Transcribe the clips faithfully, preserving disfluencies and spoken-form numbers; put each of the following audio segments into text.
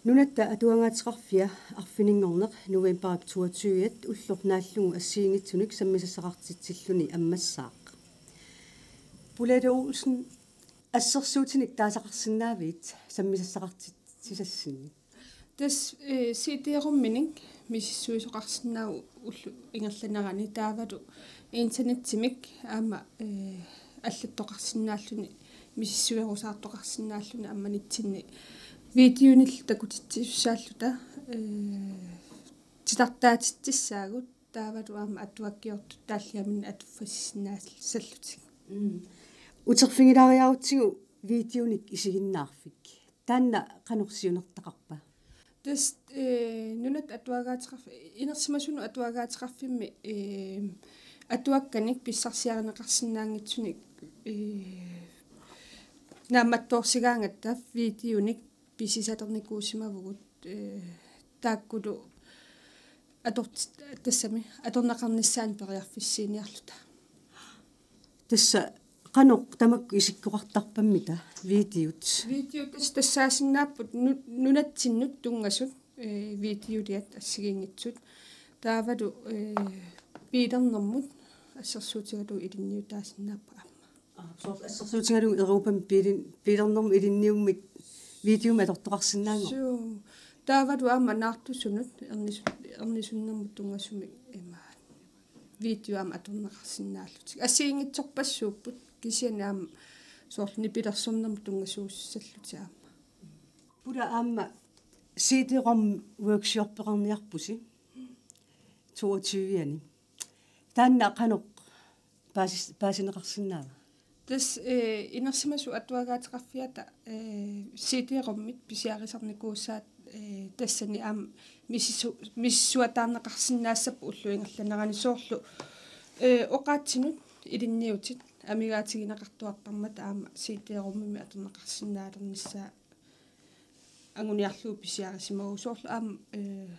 Nunatta Atuagaateqarfia arfininngorneq novembarip toogtyve ulloq naallugu assigiinngitsunik sammisassaqartitsilluni ammassaaq. Pulette Olsen, assersuutinik taasaqarsinnaavit sammisassaqartitsisassinnik? Tassa, eh, C D-rumminik misissuisoqarsinnaavoq ulloq ingerlanerani, taavalu internetsimik aamma, eh, allattoqarsinnaalluni, misissuerusaartoqarsinnaalluni ammanitsinni videonillu takutitsisussaalluta, eh, titartaatitsissaagut, taavalu aamma atuakkiortut taalliaminnik atuffassisinnaassallutik. Mm. Uterfigilaariarutsigu videonik isiginnaarfik. Taanna qanoq siunertaqarpa? Tassa, eh, Nunatta Atuagaateqarf-, Inersimasunut Atuagaateqarfimmi, eh, atuakkanik pissarsiarineqarsinnaanngitsunik, eh, naammattoorsigaangatta videonik pisisalernikuusimavugut, eh, taakkulu atorti-, tassami atorneqarnissaannik periarfissiiniarluta. Tassa qanoq tamakku isikkoqartarpammita videot? Videot tassa tassaasinnaapput nu-, nunatsinnut tunngasut, eh, videoliat assigiinngitsut. Taavalu, eh, biilernermut assersuutigalugu ilinniutaasinnaapput aamma. Aa, soorlu assersuutigalugu Europami biilin-, biilernermut ilinniummik videomik atortoqarsinnaanngorput. Suu. Taavalu aamma naartusunut ernis-, ernisunnermut tunngasumik ima video aamma atorneqarsinnaallutik. Assigiinngitsorpassuupput, kisianni aamma soorlu nipilersornermut tunngasuussallutik aamma. Pula aamma C D-rom workshopeqarniarpusi toogtyve-ani. Taanna qanoq paasis-, paasineqarsinnaava? Tassa, eh, Inersimasut Atuagaateqarfiata, eh, C D-rummit pisiarisarnikuusaat, eh, tassani aamma misissu-, misissuataarneqarsinnaassapput ullup ingerlanerani, soorlu, eh, oqaatsinut ilinniutit amigaatigineqartuartarmata aamma C D-rummimik atorneqarsinnaalernissaa anguniarlugu pisiarisimavugut, soorlu aamma, eh,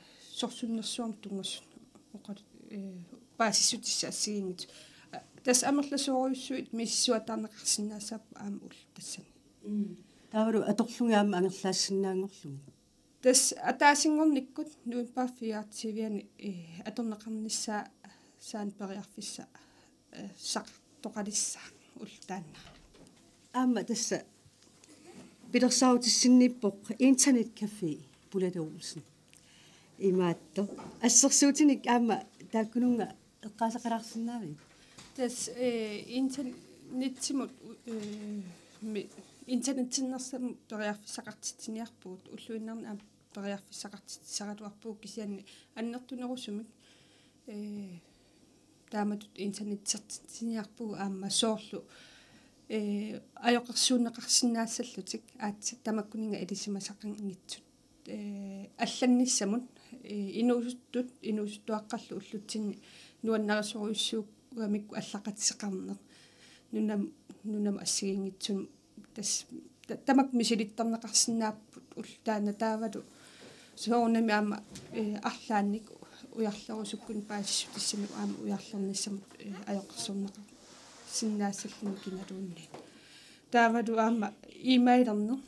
sorsunnersuarmut tunngasut oqaat, eh, paasissutissat assigiinngitsut. A-, tassa amerlasoorujussuit misissuataarneqarsinnaassaapput aamma ullut tassani. Mm. Taavalu atorlugit aamma angerlaassinnaanngorlugit. Tassa ataasinngornikkut novembarip fireogtyve-ani, eh, atorneqarnissaa-, -saanik periarfissa-, eh, -saqartoqalissaaq ulloq taanna. Aamma tassa pilersaarutissinniippoq internetcafé Pulette Olsen. Imaattoq. Assersuutinik aamma taakkununnga eqqaasaqalaarsinnaavit? Tassa, eh, internetsimut, eh, mi-, internetsinnersamut periarfissaqartitsiniarpugut, ulluinnarni aamma periarfissaqartitsisaraluarpugut, kisianni annertunerusumik, eh, taamatut internetsertitsiniarpugut aamma, soorlu, eh, ajoqersuunneqarsinnaassallutik aatsaat tamakkuninnga ilisimasaqanngitsut, eh, allannissamut, eh, inuusuttut, inuusuttuaqqallu ullutsinni nuannarisorujussuugamikku allaqateqarneq nunam-, nunamut assigiinngitsunut. Tassa ta-, tamakku misilittarneqarsinnaapput ulloq taanna, taavalu soorunami aamma, eh, arlaannik ujarlerusukkunik paasissutissamik aamma ujarlernissamut, eh, ajoqersorneqarsinnaassalluni kinaluunniit. Taavalu aamma e-mailerneq,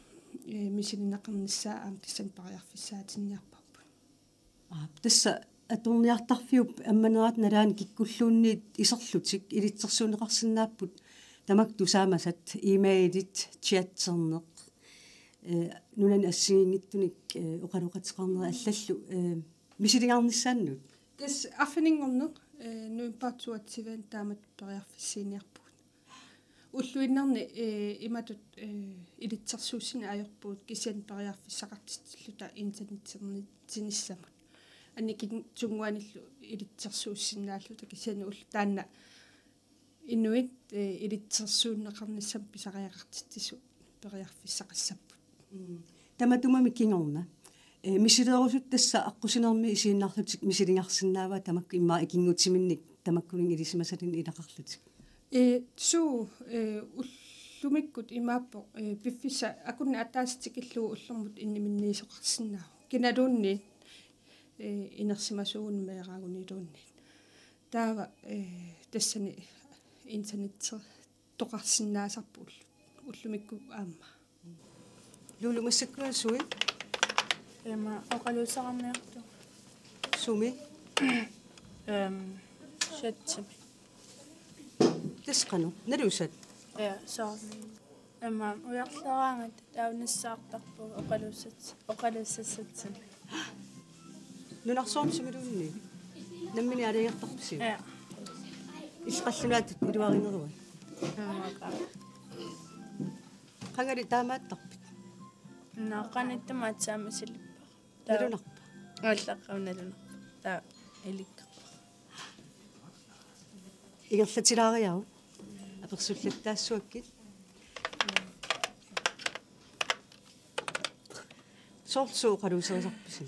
eh, misilineqarnissaa aamma tassani periarfissaatinniarparput. Aap, tassa atorniartarfiup ammanerata nalaani kikkulluunniit iserlutik ilitsersuunneqarsinnaapput tamakku tusaamasat, e-mailit, chatterneq, eh, nunani assigiinngitsunik, eh, oqaloqateqarnerat allallu, eh, misilingaarnissaannut. Tassa arfininngorneq, eh, novembarip toogtyve-ani taamatut periarfissiiniarpugut. Ulluinnarni, eh, imatut, eh, ilitsersuussineq ajorpugut, kisianni periarfissaqartitsilluta internetsernitsinissamut. Annikitsunnguanillu ilitsersuussinnaalluta, kisianni ulloq taanna inuit, eh, ilitsersuunneqarnissamut pisariaqartitsisut periarfissaqassapput. Mm. Tamatumami kingorna. Eh, misileerusuttut tassa aqqusinermi isiinnarlutik misilingaarsinnaavaat tamakku immaqa ikinngutiminnik tamakkuninnga ilisimasalinnut ilaqarlutik. Eh, suu, eh, ullumikkut imaappoq, eh, piffissaq akunneq ataaseq tikillugu ullormut inniminniisoqarsinnaavoq. Kinaluunniit, eh, inersimasuugunik meeraaguniluunniit. Taava, eh, tassani internetser-, toqarsinnaasarput ullumikkut aamma. Lulu, massakkut sui? Ima oqaluusaqarniartunga. Sumi? Ehm, Shetimi. Tassa qanoq? Nalusat? Ja, soorlu. Ima ujarleraangat taava nassaartarpugut oqaluussat-, oqaluussassatsinni. Nunarsuarmi sumiluunniit? Nammineq aalajangertarpisiuk? Ja. Illit qallunaatut iluarineruat? Aamma. Qangali taamaattarpit? Naa, qanittumi aatsaammi silippara. Taava nalunarpa? Aallaqqaammat nalunarpoq. Taava ilikkarpara. Ingerlatilaariaruk. Apersullattaassuakkit. Soorlu suut oqaluuserisarpisi?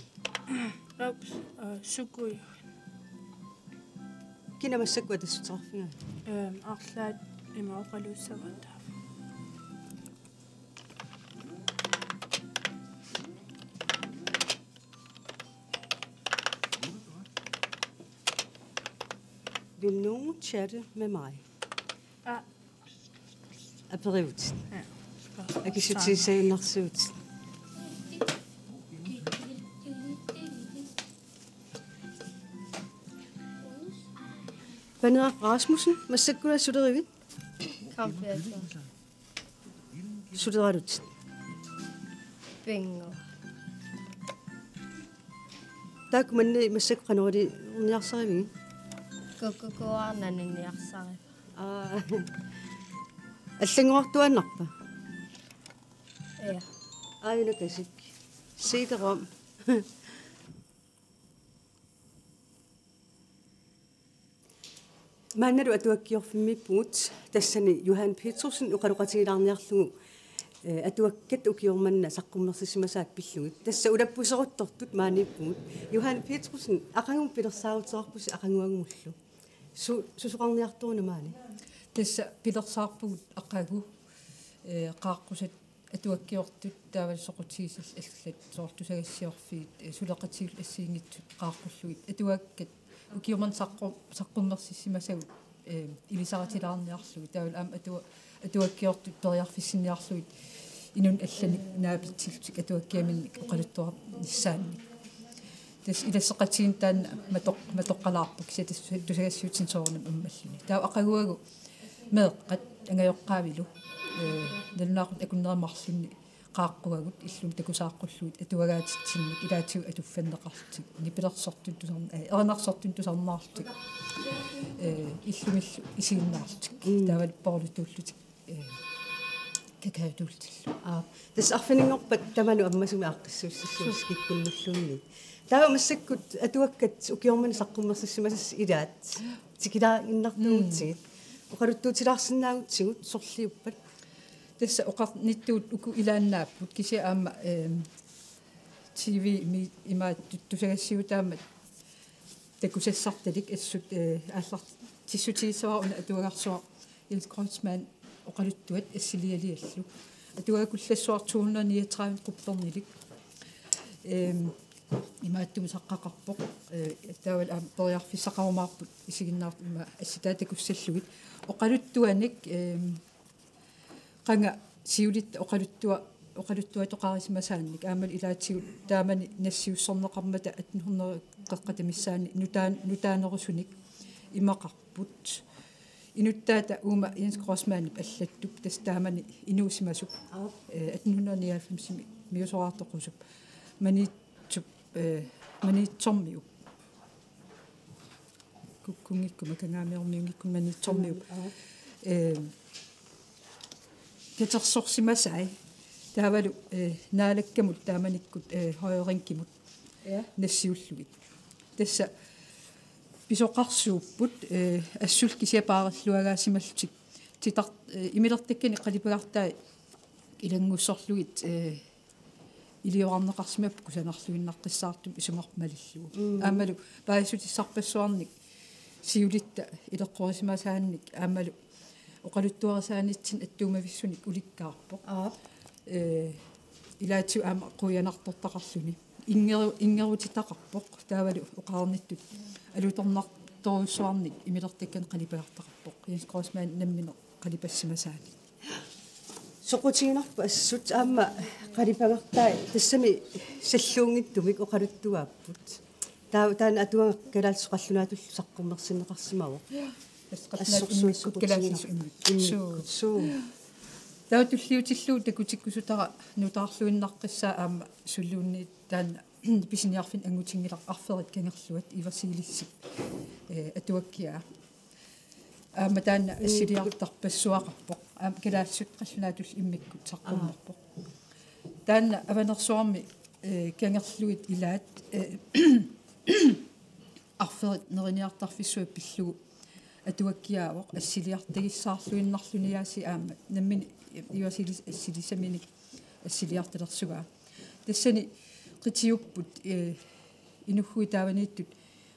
Ups, øh, Sukuju. Kina massakkut atassuteqarfigaat? Øhm, arlaat ima oqaluussavaat taava. Vil nogen chatte med mig? Ja. Aperiutit. Ja. Akissutigissaginnarsiutit. Paneeraq Rasmussen, massakkut sulerivit? Kampiata. Suleralutit? Bingo. Taakku manna massakkut qanoq iliorniarsarivigit? Kukkukuarnanniarsariva. Aa. Allanngortuaannarpa? Ja. Aajuna kasik. Siiterom. Maannalu Atuakkiorfimmiippugut, tassani Johan Petrussenip oqaloqatigilaarniarlugu, eh, atuakkat ukioq manna saqqummersissimasaat pillugit. Tassa ulappuseruttortut maaniippugut. Johan Petrussen, aqagumut pilersaaruteqarpusi aqaguagumullu. Su-, susoqarniartoruna maani? Tassa pilersaarpugut aqagu, eh, qaaqqusat atuakkiortut taavalu soqutigisat allat soorlu tusagassiorfiit, eh, suleqatigiillu assigiinngitsut qaaqqullugit atuakkat ukioq manna saqqu-, saqqummersissimasagut, eh, ilisaritilaarniarlugit taavalu aamma atua-, atuakkiortut periarfissinniarlugit inunnut allanik naapitsillutik atuakkiaminnik oqaluttuarnissaannik. Tassa ilasseqatigiinneq taanna matoq-, matoqqalaarpoq kisianni tassa tusagassiuutini soorunami ammalluni. Taava aqaguagu meeqqat angajoqqaavilu, eh, nalunaaqutaq akunneri marlunni qaaqquagut illumut takusaaqqullugit atuagaatitsinnik ilaatigut atuffanneqarlutik, nipilersortunik tusarn-, eh, erinarsortunik tusarnaarlutik, eh, illumillu isiginnaarlutik. Mm. Taavalu poorlutuullutik, eh, kakaatuullutillu. Aa, tassa arfininngorpat tamanut ammasumik aaqqissuussillugu kikkunnulluunniit. Taava massakkut atuakkat ukioq manna saqqummersissimasassat ilaat. Tikilaaginnartuugutsigit. Mm. Oqaluttuutilaarsinnaagutsigut sorliuppat? Tassa oqarnittut uku ilaannaapput kisianni aamma, ehm, T V-mi imaattoq tusagassiuutaammat takusassartalik assut, eh, aallartissutigissavara una atuagarsuaq Jens Kreutzmann oqaluttuat assilialiallu. Atuagakullassuaq to hundrede niogtredive quppernilik. Ehm, imaattumik saqqaqarpoq. Eh, taavalu aamma periarfissaqarumaarput isiginnaartut ima assitaat takussallugit. Oqaluttuanik, ehm, qanga siulitta oqaluttua-, oqaluttuatoqarisimasaannik aammalu ilaatigut taamani nassiussorneqarmata atten hundrede qeqqata missaani nutaan-, nutaanerusunik imaqarput. Inuttaata uuma Jens Kreutzmannip allattup tassa taamani inuusimasup, aap, eh, atten hundrede nioghalvfemsimi miusoraartoq Qussup Maniitsup, eh, Maniitsormiup. Kukkunngikkuma, Kangaamiormiunngikkuma Maniitsormiup. Mm, aap. Eh, katersorsimasai taavalu, eh, Naalakkamut taamanikkut, eh, højre rænkimut, ja, nassiullugit. Tassa pisoqarsuupput, eh, assullu kisianni paarilluagaasimallutik. Titar-, eh, imilertakkanik qalipagartai ilanngussorlugit, eh, iliorarneqarsimapput kusanarluinnaqqissaartumik isumaqarpoq malillugu. Mm. Aammalu paasissutissarpassuarnik siulitta ileqqorisimasaannik aammalu oqaluttuarisaanitsinnik attuumavissunik ulikkaarpoq. Aap. Eh, ilaatigut aamma quianartortaqarluni. Inngeru-, inngerutitaqarpoq. Taavalu oqarnittut alutornartorujussuarnik imilertakkanik qalipagartaqarpoq. Jens Kreutzmann nammineq qalipassimasaanik. Soqutiginarpoq assut aamma qalipagartai tassami salluunngitsumik oqaluttuaapput. Taa-, taanna atuagaq kalaallisut qallunaatullu saqqummersinneqarsimavoq. Assorsuaq immikkut soqutiginarpoq. Kalaallisut immikkut. Immikkut. Suu. Suu. Taava tulliutillugu takutikkusutara nutaarluinnaqqissaa aamma suliunniit taanna pisiniarfinni angutinngilaq Arferit Kangerluat Iva Siilissip, eh, atuakkiaa. Aamma taanna assiliartarpassuaqarpoq. Aamma kalaallisut qallunaatullu immikkut saqqummerpoq. Taanna Avanersuarmi, eh, kangerluit ilaat, eh, arferit neriniartarfissuit pillugu atuakkiaavoq assiliartagissaarluinnarluni aasiit aamma nammineq Iva Siilis-, assilisaminik assiliartalersugaa. Tassani qitiupput, eh, inughuit taavaniittut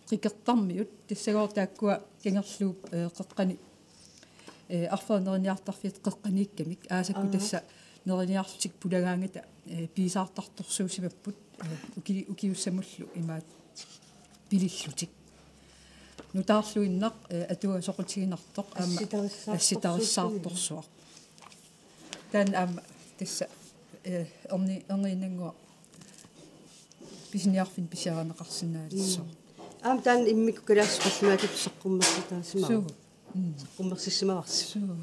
qikertarmiut, tassagooq taakkua kangerluup, eh, qeqqani, eh, arferit neriniartarfiata qeqqaniikkamik, aasakkut tassa neriniarlutik pulagaangata, eh, piisaartartorsuusimapput, eh, uki-, ukiussamullu imaat pilillutik. Nutaarluinnaq, eh, atuagaq soqutiginartoq aamma assitarissaartorsuaq. Assitarissaartorsuaq. Taanna aamma tassa, eh, erni-, erniinnannguaq pisiniarfinni pisiarineqarsinnaalissaaq. Mm. Aamma taanna immikkut kalaallisut qallunaatut saqqummersitaasimavoq. Suu. Mm. Saqqummersissimavarsi. Suu.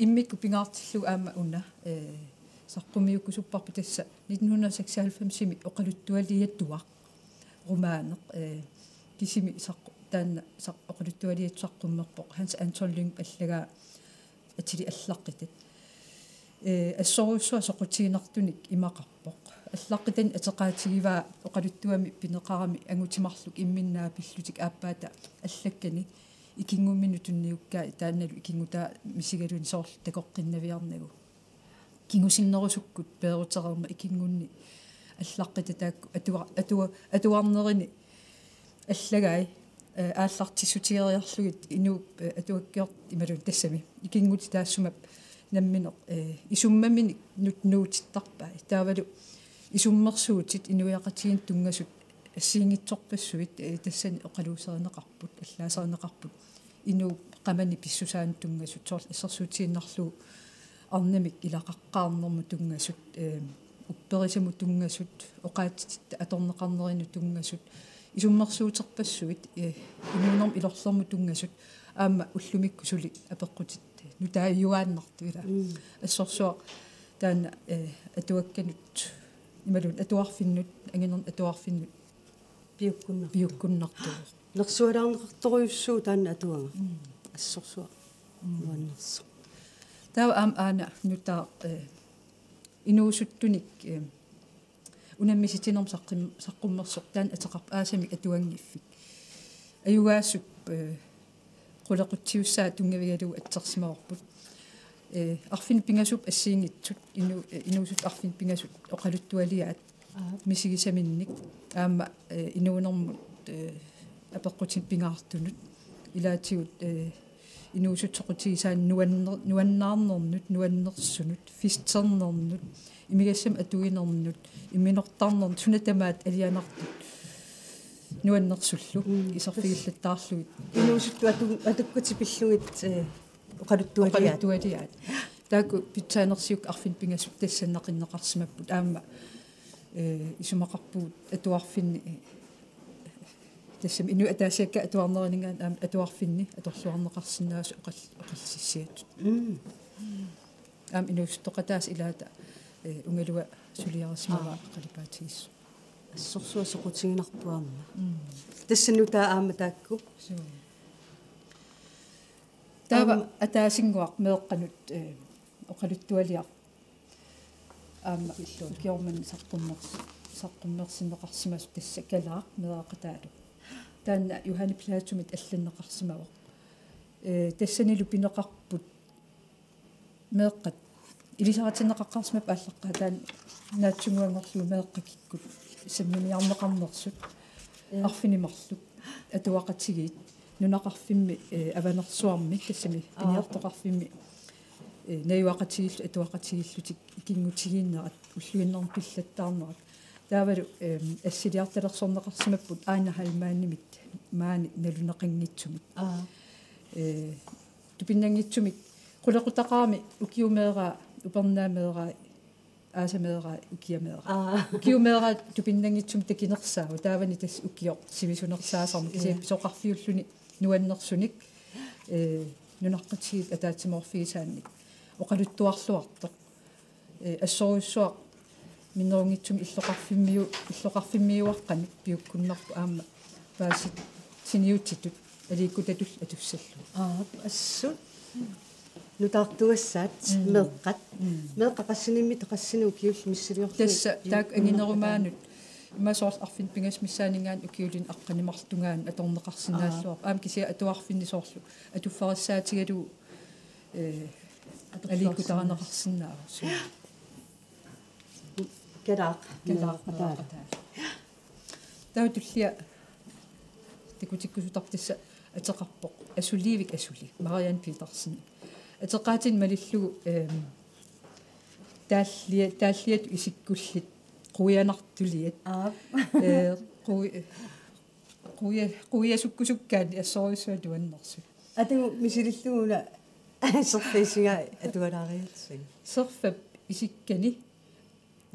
Immikkut pingaartillugu aamma una, eh, saqqummiukkusupparput tassa nitten hundrede og seksoghalvfemsimi oqaluttualiatuaq romaaneq, eh, kisimi saqqu-, taanna saq-, oqaluttualiatut saqqummerpoq Hans Anton Lyngep allagaa Atilik allaqqitat. Eh, assorujussuaq soqutiginartunik imaqarpoq. Allaqqitanik ateqaatigivaa oqaluttuami pineqarami angutit marluk imminnut naapillutik aappaata allakkani ikinngumminut tunniukkai taannalu ikinngutaa misigaluni soorlu takoqqinnaviarnagu. Kingusinnerusukkut peerutereermat ikinngunni allaqqitat taakku atua-, atua-, atuarnerini allagai, eh, aallartissutigeriarlugit inuup, eh, atuakkiortut imaluunniit tassami ikinngutit taassuma nammineq, eh, isummaminik nut-, nuutittarpai. Taavalu isummersuutit inuiaqatigiinnut tunngasut assigiinngitsorpassuit, eh, tassani oqaluuserineqarput, allaaserineqarput. Inuup qamani pissusaanut tunngasut, soorlu assersuutigiinnarlugu arnamik ilaqaqqaarnermut tunngasut, eh, upperisamut tunngasut, oqaatsititta atorneqarnerinut tunngasut, isummersuuterpassuit, eh, inuunermut ilorlermut tunngasut, aamma ullumikkut suli apeqqutit nutaajuaannartut ilaa. Mm. Assorsuaq taanna, eh, atuakkanut, imaluunniit atuarfinnut, anginerni atuarfinnut piukkunnartoq. Piukkunnartoq. Nersualaarneqartorujussuuvoq taanna atuagaq. Mm. Assorsuaq. Mm. Nuannersoq. Taava aamma aana nutaaq, eh, inuusuttunik, eh, unammissutinermut saqqum-, saqqummersoq taanna ateqarpoq Aasamik atuanngiffik. Ajugaasup, eh, qulequtsiussaa tunngavigalugu atsersimavarput. Eh, arfineq-pingasut assigiinngitsut, inu-, eh, inuusuttut arfineq-pingasut oqaluttualiaat. Aap. Misigisaminnik aamma, eh, inuunermut, eh, apeqqutinik pingaartunut ilaatigut, eh, inuusuttut soqutigisaannut nuanner-, nuannaarnernut, nuannersunut, festernernut, imigassamik atuinernut, imminortarnernut, suna tamaat alianartut nuannersullu. Mm. Iserfigillattaarlugit. Inuusuttut atu-, atukkatit pillugit, eh, oqaluttualiaat. Oqaluttualiaat. Taakku pitsaanersiukkut arfineq-pingasut tassannaqinneqarsimapput aamma, eh, isumaqarpugut atuarfinni, eh, tassami inuit ataasiakkaat atuarneringaanniit aamma atuarfinni atorluarneqarsinnaasut oqal-, oqallisissiatut. Mm. Aamma inuusuttoqataasa ilaata, eh, ungalua suliarisimavaa. Aa. Qalipaatigissoq. Assorsuaq soqutiginarpoq aamma. Mm. Tassa nutaaq aamma taakku. Suu. Taava aamma ataasinnguaq meeqqanut, eh, oqaluttualiaq. Aamma illuun kiorman saqqummers-, saqqummersinneqarsimasoq tassa Kalaaq meeraqataalu. Taanna Johanne Platumit allanneqarsimavoq. Eh, tassanilu pineqarput meeqqat ilisaritinneqaqqaarsimapput aallaqqaataani naatsunnguanngorlugu meeqqat kikkut samminiarneqarnersut. Ja. Arfineq-marluk atuaqatigiit nunaqarfimmi, eh, Avanersuarmi tassami. Aa. Piniartoqarfimmi, eh, najugaqatigiillutik atuaqatigiillutik ikinngutigiinnerat ulluinnarni pillattaarnerat. Taavalu, ehm, assiliartalersorneqarsimapput Aana Heilmannimit maani naluneqanngitsumik. Aa. Eh, tupinnanngitsumik qulequtaqarami ukiumeeraa Upernaaq meeraa, aasaq meeraa, ukiaq meeraa. Aa. Ukiup meeraa tupinnanngitsumik takinersaavoq, taavani tassa ukioq sivisunersaasarmat, kisianni pisoqarfiulluni nuannersunik, ee, nunaqqatigiit ataatsimoorfigisaannik oqaluttuarluartoq. Ee, assorujussuaq minnerunngitsumik illoqarfimmiu-, illoqarfimmiuaqqanut piukkunnarpoq aamma paasitsiniutitut aliikkutatut atussallugu. Aap, assut. Nutaartugassaat. Mm. Meeqqat. Mm. Meeqqat qassinimmi, qassinik ukiullit missiliorlugit? Tassa taakku anginerumaanut. Ima soorlu arfineq-pingasut missaanninngaanniit ukiulinni aqqaneq-marluk tungaanut atorneqarsinnaalluarpoq. Aap. Aamma kisianni atuarfinni soorlu atuffarissaatigalugu, ee, aliikkutarineqarsinnaavoq. Suu. Kalaaq. Kalaaq. Meeqqat. Meeqqat. Taava tullia takutikkusutarpoq, tassa ateqarpoq Asuliivik Asuli, Marianne Petersen. Ateqaatinik malillugu, ehm, taallia-, taalliatut isikkullit quianartuliat. Aap. Ee, qui-, quia-, quiasukkusukkaanni assorujussuaq nuannersut. Atugut misilillugu una serfap isigaa atualaariartigu. Serfap isikkani,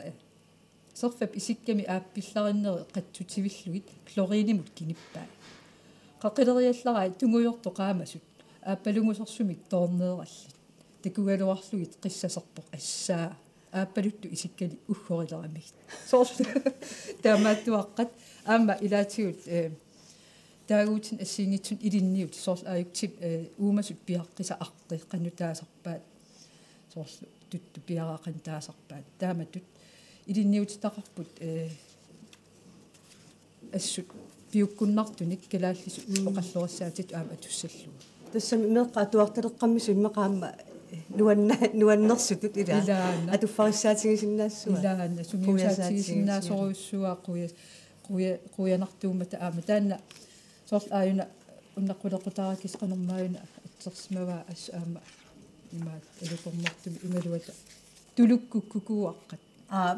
ee, serfap isikkami aappillarinneri qatsutivillugit klorinimut kinippai. Qaqileriallarai tungujortoq qaamasut, aappalunngusersumik toorneerallit. Takugaluarlugit qissaserpoq, assaa, aappaluttut isikkani uggorileramigit. Soorlu taamaattuaqqat aamma ilaatigut, ee, taaguutinut assigiinngitsunik ilinniutit, soorlu aajuku, ee, uumasut piaqqisat aqqi qanoq taasarpaat, soorlu tuttu piaraa qanoq taasarpaat. Taamatut ilinniutitaqarput, ee, assut piukkunnartunik kalaallisut, mm, oqallorissaatitut aamma atussallugu. Tassami meeqqat atuartaleqqammisut immaqa aamma nuanna-, nuannersutut ilaa. Ilaana. Atuffarissaatigisinnaassuat. Ilaana, sungiusaatigisinnaassorujussuuaat quia-, quia-, quianartuummata aamma. Taanna soorlu aajuna una qulequtaarakis qanormaajuna atsersimavaa, assut aamma imaattoq alutornartumik imaluata tulukkukkukuuaqqat. Aap.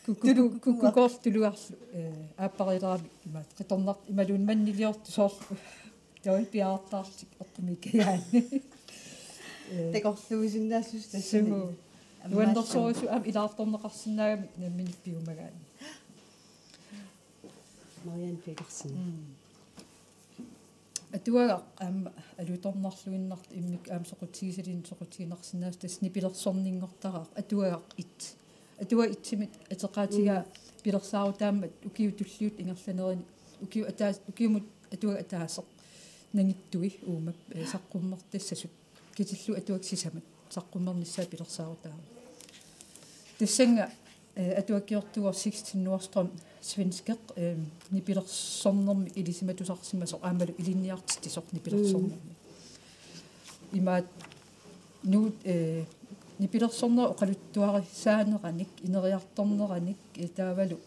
Kukku-, tulukkukkuuaqqat. Kukkukoorlu tulugarlu, ee, aapparileramik imaattoq qitornartoq imaluunniit manniliortoq soorlu. Taava piaartaarlutik eqqumiikkajaanni. Ee, takorluuisinnaassuseq tassami. Suu. Aamma nuannersorujussuuvoq aamma ilaartorneqarsinnaagami nammineq piumagaanni. Marianne Petersen. Mm. Atuagaq aamma alutornarluinnartoq immikkut aamma soqutigisalinnut soqutiginarsinnaasoq, tassa nipilersorninngortaraaq, atuagaq et. Atuagaq et-imit ateqaatigaa, mm, pilersaarutaammat ukiut tulliuttut ingerlanerini, ukiut ataas-, ukiumut atuagaq ataaseq nangittui uuma, ee, saqqummertassasut. Katillugu atuagaq sisamat saqqummernissaat pilersaarutaavoq. Tassannga, ee, atuakkiortuuvoq Sixten Nordstrøm, svenskeq, ee, nipilersornermik ilisimatusarsimasoq aammalu ilinniartitsisoq nipilersornermik. Mm. Imaattoq nuut, ee, nipilersornerup oqaluttuarisaaneranik, ineriartorneranik, ee, taavalu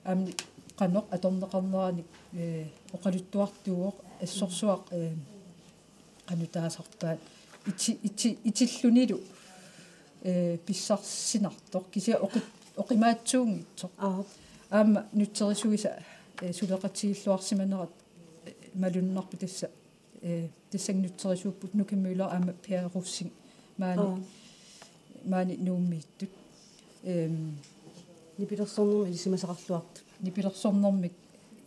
aamma qanoq atorneqarneranik, ee, oqaluttuartuuvoq, assorsuaq, ee, qanoq taasarpaat. Iti-, iti-, itillunilu, ee, pissarsinartoq. Kisianni oqi-, oqimaatsuunngitsoq. Aap. Aamma nutserisuisa, ee, suleqatigilluarsimanerat, ee, malunnarpoq tassa, ee, tassannga nutserisuupput Nuka Møller aamma Per Rosing maani, aap, maani Nuummiittut. Ehm, nipilersornermik ilisimasaqarluartut. Nipilersornermik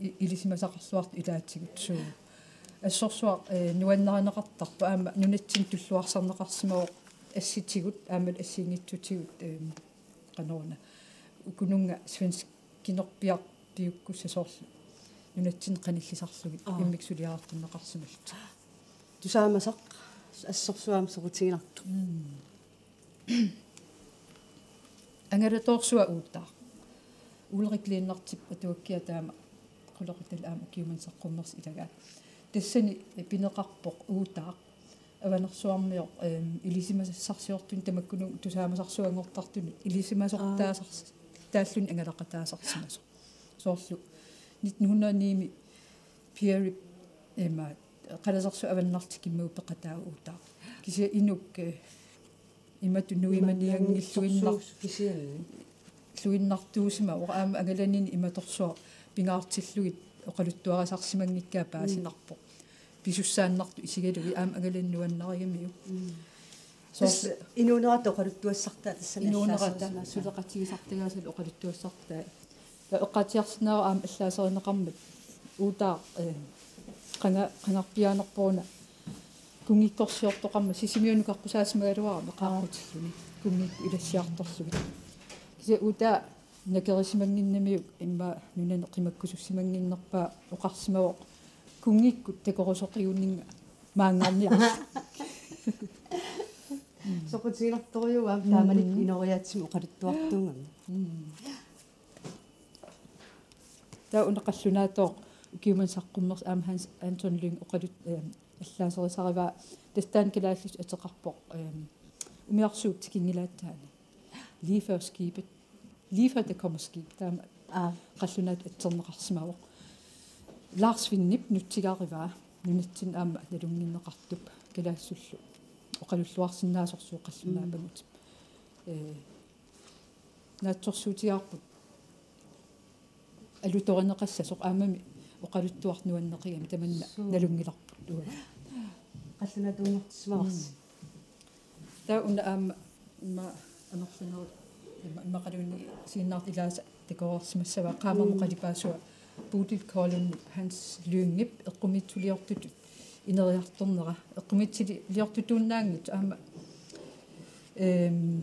i-, ilisimasaqarluartut ilaatigut, suu. Assorsuaq, ee, nuannarineqartarpoq aamma nunatsinni tulluarsarneqarsimavoq assitigut aamma assigiinngitsutigut, ehm, qanoruna. Ukununnga svenskinerpiaq piukkussat soorlu nunatsinni qanillisarlugit, aap, immikkut suliareqqinneqarsimallutik. Tusaamasaq assorsuaq aamma soqutiginartoq. Mm. Angalatoorsuaq uutaaq. Ulrik Lennartip atuakkiaa taama qulequtalik aamma ukiumut saqqummersoq ilagaa. Tassani pineqarpoq uutaaq. Avanersuarmioq, ehm, ilisimasassarsiortuni tamakkununnga tusaamasarsuanngortartuni ilisimasortaasars-, aap, taalluni angalaqataasarsimasoq. Soorlu nitten hundrede og ni-mi Pierrep, ehm, Qalasarsuaq Avannartip Kimmagup peqataavoq uutaaq. Kisianni inuk, eh, imatut nuimanianngilluinnar-, sorsuus kisianni. Luinnartuusimavoq aamma angalanini imatorsuaq pingaartillugit oqaluttuarisarsimanngikkaa paasinarpoq. Mm. Pisussaannartut isigalugit aamma angalani nuannarigamiuk. Mm. Tassa inuuneratta oqaluttuassartaa tassani inuuneratta allaaserisimasaa. Suleqatigisartagaasat oqaluttuassartaa. Ja eqqaatsiarsinnaavoq aamma allaaserineqarmat uutaaq, eh, qanga-, qangarpiaanerput una kunngikkorsiortoqarmat Sisimiunut qaqqusaasimagaluarami qaaqqutillugu kunngikkut ilassiartorlugit. Kisianni uutaaq nakerisimannginnamiuk immaqa nunani qimakkusussimannginnerpaa oqarsimavoq kunngikkut takorusoqigunninga maanngarniarlugit. Soqutiginartorujuuvoq aamma taamanikkut inooriaatsimik oqaluttuartuugami. Mm. Taava una qallunaatooq ukiumut saqqummers-, aamma Hans Anton Lynge oqalut-, ehm, allaaserisarivaa, tassa taanna kalaallisut ateqarpoq, ehm, umiarsuup tikinngilaatsaani. Lige før skibet. Lige før der kommer skib. Taama, aa, qallunaatut atserneqarsimavoq. Lars Vindip nutsigarivaa, nunatsinni aamma nalunnginneqartup kalaallisullu oqalulluarsinnaasoq suut qallunaapagut. Mm. Eh, naatsorsuutigaarput alutorineqassasoq aammami oqaluttuartut nuanneqigami tamanna. Suu. Nalunngilarput uanga. Qallunaatuunngortissimavarsi. Mm. Taava una aamma immaqa amerlanerit imma-, immaqaluunniit Siginnaartut ilaasa takoreersimassavaa qaammammut qalipaasua Bodil Kollundip Hans Lyngep eqqumiitsuliortutut ineriartornera. Eqqumiitsuliortutuunnaanngitsoq aamma, ehm,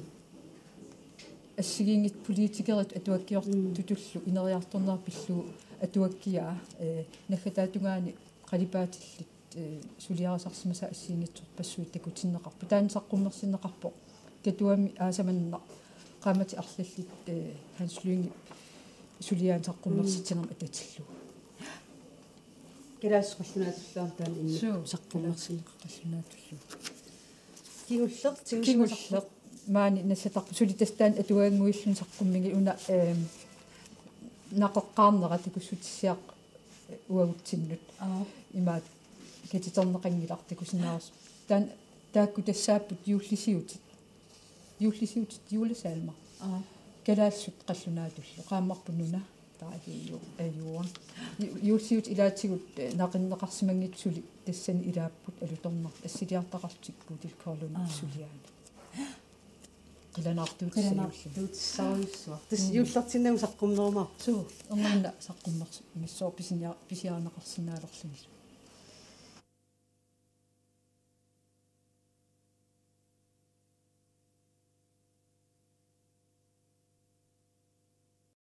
assigiinngitsut politikeritut atuakkiortutullu ineriartornera pillugu atuakkiaa, eh, naggataatungaani qalipaatillit, eh, suliarisarsimasaat assigiinngitsorpassuit takutinneqarput. Taanna saqqummersinneqarpoq Katuami aasaq manna qaammatit arlallit, eh, Hans Lyngep suliaanik saqqummersitsinermut atatillugu. Kalaallisut qallunaatullu aamma taanna immik. Suu, saqqummersinneqarpoq qallunaatullu. Kingulleq, tigusimasarpoq. Kingulleq maani nassatarpoq suli tassa taanna atuagannguilluni saqqummigiuk una, ehm, naqeqqaarnera takussutissiaq uagutsinnut. Aa. Imaat katiterneqanngilaq takusinnaavarsi. Taanna taakku tassaapput juullisiutit. Juullisiutit, julesalmer. Aa. Kalaallisut qallunaatullu. Qaammarput nuna. Taava ajuju-, ajuuaa. Ju-, juullisiutit ilaatigut, eh, naqinneqarsimanngitsut suli tassani ilaapput alutornartut assiliartaqarlutik Bodil Kollundip, aa, suliaani. Qilanaartuutissarujussuaq. Qilanaartuutissarujussuaq. Tassa, mm, juullertinnagu saqqummerumaarpoq. Suu, erniinnaq saqqummersimassooq pisinia-, pisiarineqarsinnaalerlunilu.